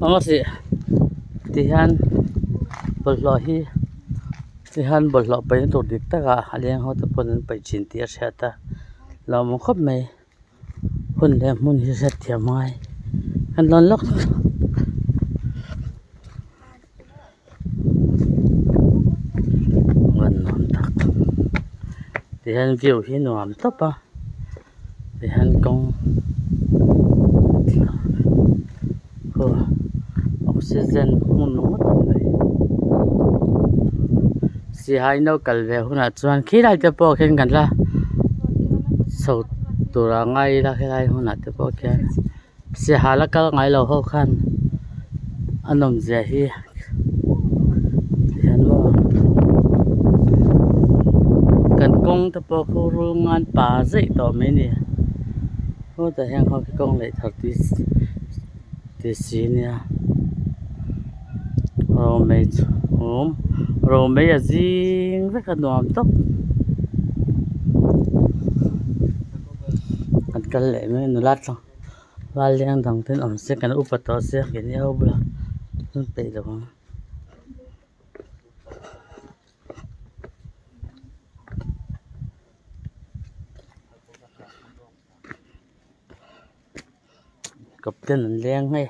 Awmawsih ti hian bawlhhlawh hi ti hian bawlhhlawh paihna tur dik takah a leng ho te pawn an paih thin tih a hriat a lawmawm khawp mai hun leh hmun hi hriatthiam a ngai kan lawn lawk. Van nuam tak ti hian view hi nuam tawp a ti hian kawng aw oxygen hmun ngawt a ni mai sihai no kal ve hunah chuan khilai te pawh khian kan la chho tur a ngai ila helai hunah te pawh khian. Sihal a kal ngai lo ho khan a nawm zia hi hian maw kan kawng te pawh khu rul ngan pa zeih tawh mai a ni hutah hian khaw khi kawng leh thar ti ti si nia romei chhum romei a zing vek a nuam tawp an kal leh mai a nula tlangval. Val leng dang ten awm se kan upa tawh sia keini ho bulah an peih lo ang. Kapten an leng hei.